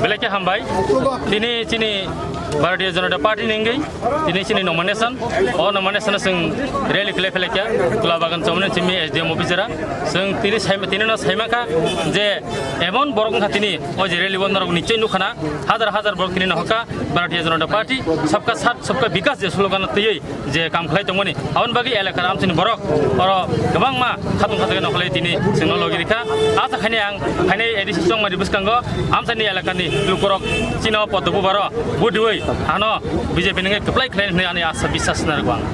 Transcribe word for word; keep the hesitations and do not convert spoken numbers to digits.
Belai khe hambai. Tini chini Bharatiya Janata Party ni wngwi tini chini nomination. O nomination chwng rally khlai phailai kha Tulabagan Chowmani chini S D M officer. Chwng tini saima, tini no saima kha je emon borok wngkha tini o je rally o norok nichoi nukha na hajar hajar borok tini no hoka Bharatiya Janata Party sabka saath sabka bikas je slogan twiwi je kam khlai tongmani, aboni bagwi elakar amchaini borok oro kwbangma khatung khatung nokholai tini chwngno logi rikha. Asa khaini ang phainai A D C Chongmari bwskango amchaini elakani lukorok chino podo bubaro vote diwi ano B J P nungwi kwplai khlai hwnwi ani asa biswas narwkgo ang.